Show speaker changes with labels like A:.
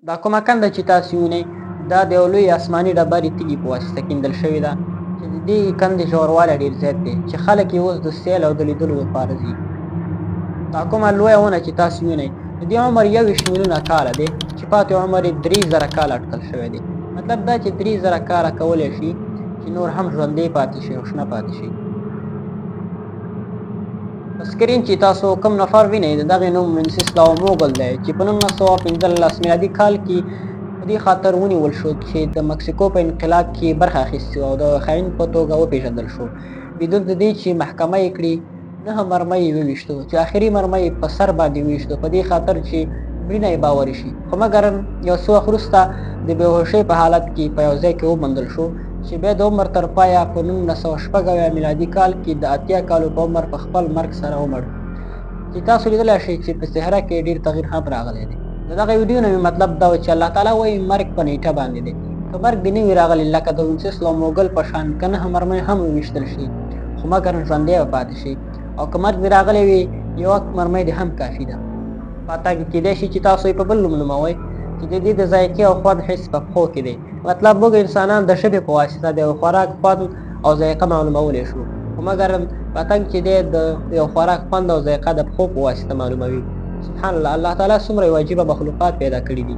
A: دا کومه کنده چې تاسو وینئ، دا د یو لوی آسماني ډبرې تیږې په واسطه کیندل شوې ده چې د دې کندې ژوروالی ډېر زیات دی چې خلک یې اوس د سیل او د لیدلو لپاره ځي. دا کومه لویه ونه چې تاسو وینئ، د دې عمر 21 میلیونه کاله دی چې پاتې عمر یې 3000 کاله اټکل شوی دی. مطلب دا چې 3000 کاله کولی شي چې نور هم ژوندی پاتې شي او شنه پاتې شي. په سکرین چې تاسو کوم نفر وینئ، د دغه نوم وینسیسلاو موګل دی چې په 1915 میلادي کال کې په دې خاطر ونیول شو چې د مکسیکو په انقلاب کې برخه اخیستې او د خاین په توګه وپیژندل شو. بدون د دې چې محکمه یې کړي، نهه مرمۍ یې وویشتو چې اخري مرمۍ یې په سر باندې وویشتو، په دې خاطر چې مړینه یې باوري شي. خو مګر یو څه وخت وروسته د بېهوښۍ په حالت کې په یو ځای کې وموندل شو چې بیا د عمر تر پایه په 1976 میلادي کال کې د 80 کالو په عمر په خپل مرګ سره ومړ، چې تاسو لیدلی شئ چې په څهره کې ډیر تغیر هم راغلی دی. د دغه ویډیو نه مې مطلب دا و چې الله تعالی وایي مرګ په نیټه باندې دی. که مرګ دې نه وي راغلی، لکه د وینسیسلو موګل په شان که نهه مرمۍ هم وویشتل شي، خو مګر ژوندی به پاتې شي، او که مرګ دې راغلی وي، یوه مرمۍ دې هم کافي ده. پتنګ کیدای شي چې تاسو یې په بل نوم نوموئ، چې د دې د ذایقې او خوند حس په پښو کې دی. مطلب موږ انسانان د ژبې په واسطه د یو خوراک خوند او ذایقه معلومولی شو، خو مګر پتنګ چې دی د یو خوراک خوند او ذایقه د پښو په واسطه معلوموي. سبحان الله، الله تعالی څومره یو عجیبه مخلوقات پیدا کړي دي.